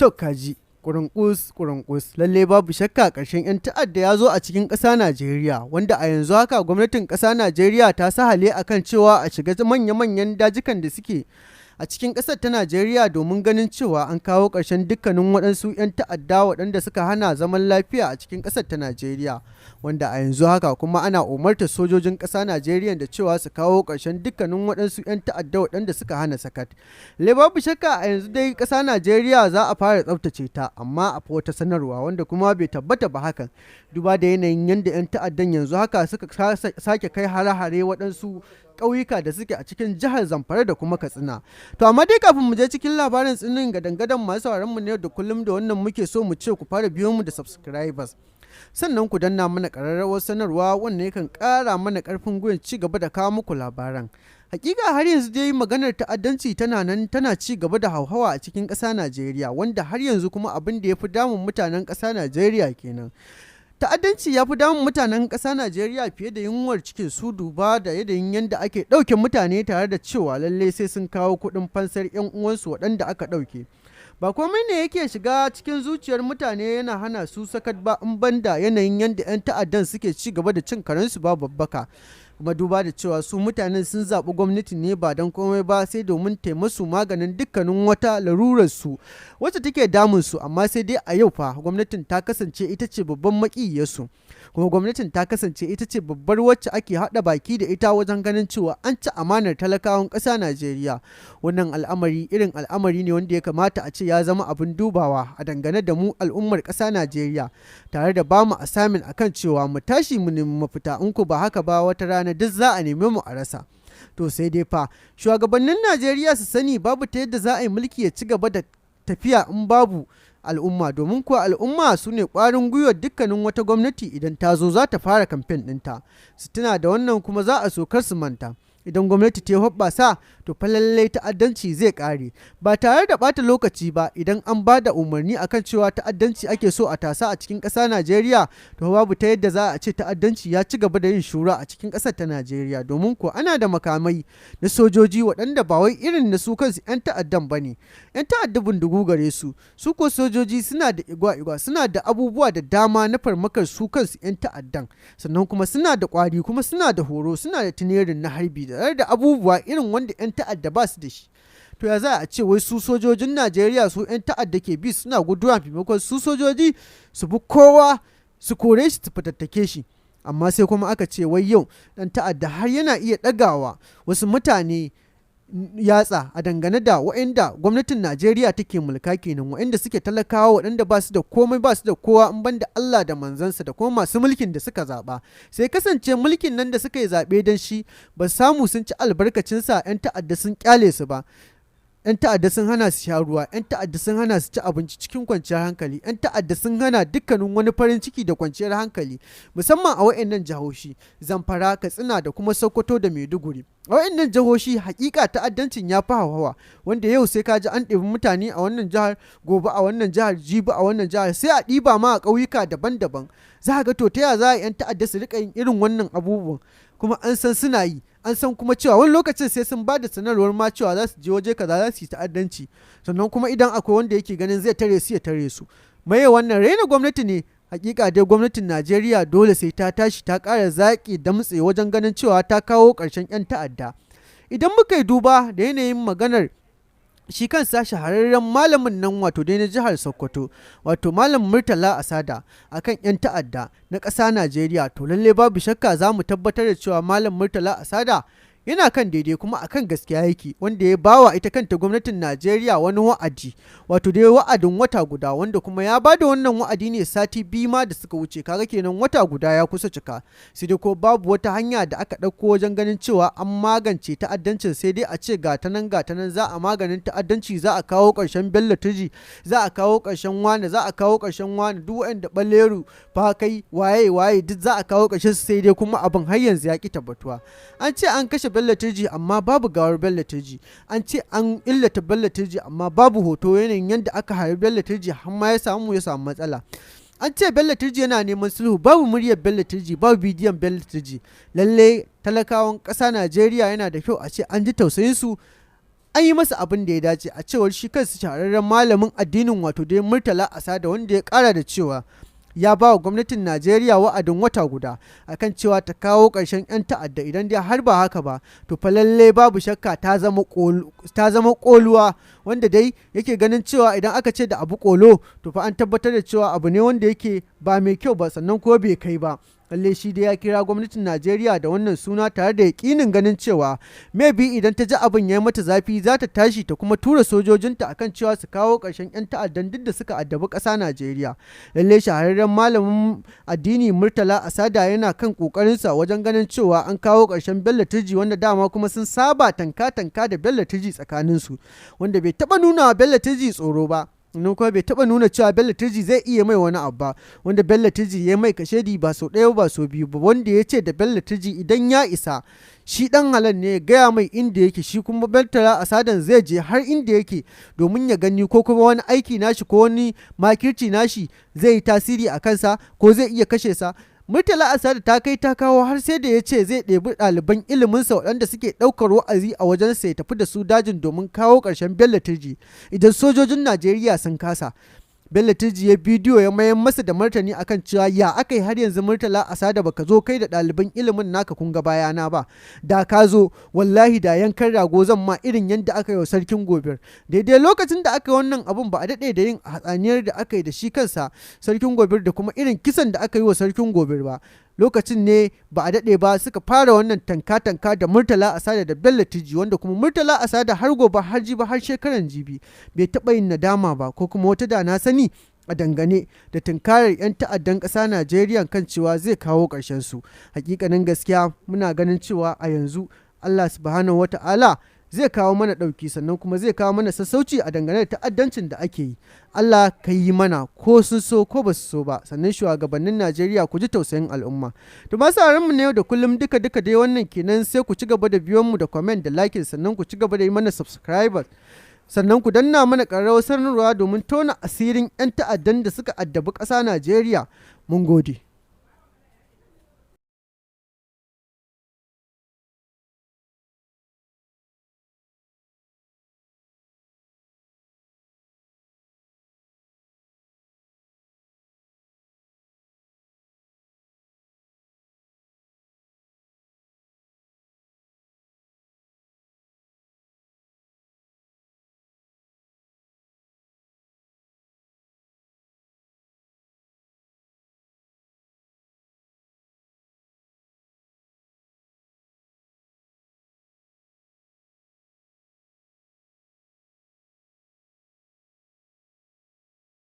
To kaji ƙurunƙus ƙurunƙus, lalle babu shakka ƙarshen 'yan ta'adda ya zo a cikin ƙasa Najeriya, wanda a yanzu haka gwamnatin ƙasa Najeriya ta sahale akan cewa a shiga manya-manyan dajikan da suke a cikin ƙasar ta Najeriya domin ganin cewa an kawo ƙarshen dukkanin waɗansu 'yan ta'adda waɗanda suka hana zaman lafiya a cikin ƙasar ta Najeriya, wanda a yanzu haka kuma ana umartar sojojin ƙasa Najeriya da cewa su kawo ƙarshen dukkanin waɗansu 'yan ta'adda waɗanda suka hana sakat. Le babu shakka a yanzu dai ƙasa Najeriya za a fara tsaftace ta, amma a wata sanarwa wanda kuma bai tabbata ba hakan, duba da yanayin yadda 'yan ta'addan yanzu haka suka sake kai hare-hare waɗansu ƙauyuka da suke a cikin jihar Zamfara da kuma Katsina. To amma dai kafin mu je cikin labarin tsinin gadan-gadan, masu sauraron mu ne da kullum, da wannan muke so mu ce ku fara biyo mu da subscribers. Sannan ku danna mana ƙararrawar sanarwa, wannan yakan ƙara mana ƙarfin gwiwa ci gaba da kawo muku labaran. Hakika har yanzu dai maganar ta'addanci tana nan tana ci gaba da hauhawa a cikin ƙasa Najeriya, wanda har yanzu kuma abin da ya fi damun mutanen ƙasa Najeriya kenan. Ta'addanci ya fi damun mutanen ƙasa Najeriya fiye da yunwar cikin su, duba da yanayin yadda ake ɗauke mutane tare da cewa lalle sai sun kawo kuɗin fansar 'yan uwansu waɗanda aka ɗauke. Ba komai ne yake shiga cikin zuciyar mutane yana hana su sakat ba in banda yanayin yadda 'yan ta'addan suke ci gaba da cin karensu ba babbaka. Kuma duba da cewa su mutanen sun zaɓi gwamnati ne ba don komai ba sai domin taimasu maganin dukkanin wata larurar su wacce take damun su, amma sai dai a yau fa gwamnatin ta kasance ita ce babban maƙiyarsu, kuma gwamnatin ta kasance ita ce babbar wacce ake haɗa baki da ita wajen ganin cewa an ci amanar talakawan ƙasa Najeriya. Wannan al'amari irin al'amari ne wanda ya kamata a ce ya zama abin dubawa a dangane da mu al'ummar ƙasa Najeriya, tare da bamu assignment akan cewa mu tashi mu nemi mafita, in ku ba haka ba wata rana duk za a neme mu a rasa. To sai dai fa shugabannin Najeriya su sani babu ta yadda za a yi mulki ya ci gaba da tafiya in babu al'umma, domin kuwa al'umma su ne ƙwarin gwiwar dukkanin wata gwamnati idan ta zo za ta fara kamfen ɗinta. Su tuna da wannan, kuma za a so kar su manta, idan gwamnati ta hoɓɓasa to fa lallai ta'addanci zai ƙare ba tare da ɓata lokaci ba. Idan an ba da umarni akan cewa ta'addanci ake so a tasa a cikin ƙasa Najeriya, to babu ta yadda za a ce ta'addanci ya ci gaba da yin shura a cikin ƙasar ta Najeriya, domin ko ana da makamai na sojoji waɗanda ba wai irin na su kansu 'yan ta'addan ba ne. 'Yan ta'adda bindigu gare su, su ko sojoji suna da igwa-igwa, suna da abubuwa da dama na farmakar su kansu 'yan ta'addan, sannan kuma suna da ƙwari, kuma suna da horo, suna da training na harbi da abubuwa irin wanda 'yan ta'adda ba su da shi. To ya za a ce wai su sojojin Najeriya su 'yan ta'adda ke bi suna guduwa, maimakon su sojoji su bi kowa su kore shi su fatattake shi? Amma sai kuma aka ce wai yau dan ta'adda har yana iya ɗagawa wasu mutane yatsa a dangane da waɗanda gwamnatin Najeriya take mulka kenan, waɗanda suke talakawa, waɗanda ba su da komai, ba su da kowa in banda Allah da manzansa da kuma masu mulkin da suka zaɓa. Sai kasance mulkin nan da suka yi zaɓe don shi ba samu sun ci albarkacinsa, 'yan ta'adda sun kyale su ba. 'Yan ta'adda sun hana su sha ruwa, 'yan ta'adda sun hana su ci abinci cikin kwanciyar hankali, 'yan ta'adda sun hana dukkanin wani farin ciki da kwanciyar hankali, musamman a wa'annan jihohi: Zamfara, Katsina da kuma Sokoto da Maiduguri. A wa'annan jihohi hakika ta'addancin ya fi hauhawa, wanda yau sai ka ji an ɗebi mutane a wannan jihar, gobe a wannan jihar, jibi a wannan jihar, sai a ɗiba ma a ƙauyuka daban-daban. Za ga to ta ya za a 'yan ta'adda su riƙa yin irin wannan abubuwan, kuma an san suna yi, an san kuma cewa wani lokacin sai sun ba da sanarwar ma cewa za su je waje kaza za su yi ta'addanci, sannan kuma idan akwai wanda yake ganin zai tare su ya tare su. Maye wannan raina gwamnati ne. Hakika dai gwamnatin Najeriya dole sai ta tashi ta ƙara zaƙi damtse wajen ganin cewa ta kawo ƙarshen 'yan ta'adda. Idan muka yi duba da yanayin maganar shi kansa shahararren malamin nan, wato dai na jihar Sokoto, wato Malam Murtala Asada, akan 'yan ta'adda na ƙasa Najeriya, to lalle babu shakka za mu tabbatar da cewa Malam Murtala Asada yana kan daidai kuma akan gaskiya yake, wanda ya bawa ita kanta gwamnatin Najeriya wani wa'adi, wato dai wa'adin wata guda, wanda kuma ya bada wannan wa'adi ne sati 2 ma da suka wuce. Kaga kenan wata guda ya kusa cika, sai dai ko babu wata hanya da aka ɗauko wajen ganin cewa an magance ta'addancin. Sai dai a ce ga ta nan, ga ta nan, za a maganin ta'addanci, za a kawo ƙarshen Bello Turji, za a kawo ƙarshen wane, za a kawo ƙarshen wane, duk waɗanda ɓalleru fa kai waye waye duk za a kawo ƙarshen su. Sai dai kuma abin har yanzu ya ƙi tabbatuwa. An ce an kashe Bello Turji, amma babu gawar Bello Turji. An ce an illata Bello Turji, amma babu hoto yanayin yadda aka harbi Bello Turji har ma ya samu matsala. An ce Bello Turji yana neman sulhu, babu muryar Bello Turji, babu bidiyon Bello Turji. Lalle talakawan ƙasa Najeriya yana da kyau a ce an ji tausayin su. An yi masa abin da ya dace, a cewar shi kansa shahararren malamin addinin, wato dai Murtala Asada, wanda ya kara da cewa ya ba wa gwamnatin Najeriya wa'adin wata guda akan cewa ta kawo ƙarshen 'yan ta'adda. Idan dai har ba haka ba, to fa lalle babu shakka ta zama ƙoluwa, wanda dai yake ganin cewa idan aka ce da abu ƙolo, to fa an tabbatar da cewa abu ne wanda yake ba mai kyau ba, sannan ko bai kai ba. Lalle shi dai ya kira gwamnatin Najeriya da wannan suna tare da yakinin ganin cewa maybe idan ta ji abin ya yi mata zafi, za ta tashi ta kuma tura sojojinta akan cewa su kawo ƙarshen 'yan ta'addan duk da suka addabi ƙasa Najeriya. Lalle shahararren malamin addini Murtala Asada yana kan ƙoƙarinsa wajen ganin cewa an kawo ƙarshen Bello Turji, wanda dama kuma sun saba tanka-tanka da Bello Turji tsakaninsu, wanda bai taɓa nuna wa Bello Turji tsoro ba, sannan kuma bai taba nuna cewa Bello Turji zai iya mai wani abu ba, wanda Bello Turji ya mai kashedi ba sau ɗaya ba sau biyu ba, wanda ya ce da Bello Turji idan ya isa shi dan halal ne, ya gaya mai inda yake, shi kuma Murtala Asadan zai je har inda yake domin ya gani ko kuma wani aiki nashi ko wani makirci nashi zai yi tasiri a kansa ko zai iya kashe sa. Murtala Asada ta kai ta kawo har sai da ya ce zai ɗebi ɗaliban iliminsa waɗanda suke ɗaukar wa'azi a wajensa, ya tafi da su dajin domin kawo ƙarshen Bello Turji idan sojojin Najeriya sun kasa. Bello Turji ya bidiyo ya mayar masa da martani akan cewa ya aka yi har yanzu Murtala Asada baka zo kai da ɗaliban ilimin naka kun ga bayana ba? Da ka zo, wallahi da yankan rago zan ma irin yadda aka yi wa Sarkin Gobir. Daidai lokacin da aka yi wannan abun, ba a daɗe da yin hatsaniyar da aka yi da shi kansa Sarkin Gobir da kuma irin kisan da aka yi wa Sarkin Gobir ba. Lokacin ne ba a daɗe ba suka fara wannan tanka-tanka da Murtala Asada da Bello Turji, wanda kuma Murtala Asada har gobe, har jibi, har shekaran jibi bai taɓa yin nadama ba ko kuma wata da na sani a dangane da tunkarar 'yan ta'addan ƙasa Najeriya kan cewa zai kawo ƙarshen su. Hakikanin gaskiya, muna ganin cewa a yanzu Allah Subhanahu wata'ala zai kawo mana ɗauki, sannan kuma zai kawo mana sassauci a dangane da ta'addancin da ake yi. Allah ka yi mana, ko sun so ko ba su so ba. Sannan shugabannin Najeriya, ku ji tausayin al'umma. To, masu mu na yau da kullum, duka duka dai wannan kenan. Sai ku ci gaba da biyon mu da comment da like, sannan ku ci gaba da yi mana subscriber, sannan ku danna mana ƙararrawar sanarwa domin tona asirin 'yan ta'addan da suka addabi ƙasa Najeriya. Mun gode.